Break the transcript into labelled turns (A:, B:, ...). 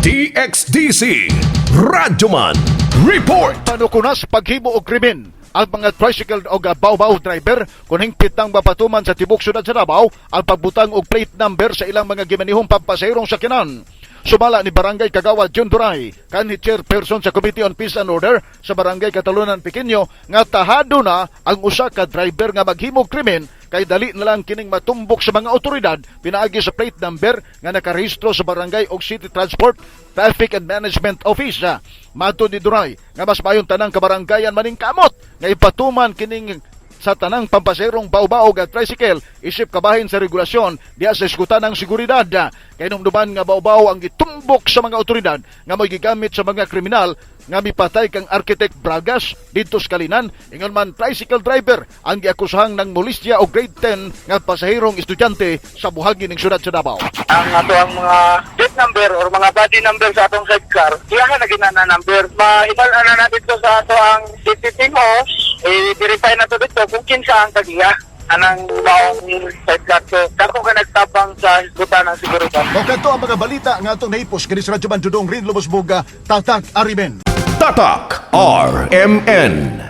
A: DXDC Radyoman Report.
B: Panukunas paghimo og krimen ang mga tricycle o baw-baw driver kung hingpit nang mapatuman sa tibok syudad sa Davao ang pagbutang og plate number sa ilang mga gimanihong pampasaherong sakyanan. Sumala ni Barangay Kagawad John Duray, kanhi chairperson sa Committee on Peace and Order sa Barangay Catalunan Pequeño, nga tahado na ang usa ka driver nga maghimog krimen kay dali na lang kining matumbok sa mga otoridad pinaagi sa plate number nga nakarehistro sa barangay og City Transport Traffic and Management Office. Matod ni Duray nga mas mayon tanang kabaranggayan maningkamot nga ipatuman kining sa tanang pampaserong baw-baw at tricycle isip kabahin sa regulasyon diha sa eskutan ng seguridad. Kay numduman nga baw-baw ang gitumbok sa mga otoridad nga mo'y gigamit sa mga kriminal nga mipatay kang Architect Bragas didto sa Kalinan. Ingon man, tricycle driver ang giakusahang ng molestya og grade 10 nga pasaherong estudyante sa buhangin ng syudad sa Davao.
C: Ang ato ang mga plate number or mga body number sa atong sidecar, iyahan na ginana number. Maibal-an na natin to sa ato ang city team host, i-verify na to dito kung kinsa ang kagiya anang maong sidecar. So, dako ka nagtabang sa hisgutan ng seguridad.
B: Mao kadto ang mga balita nga atong nahipos kini sa Radyo Mandudong Rin Lubos Buga, Tatak Arimen.
A: Tatak RMN.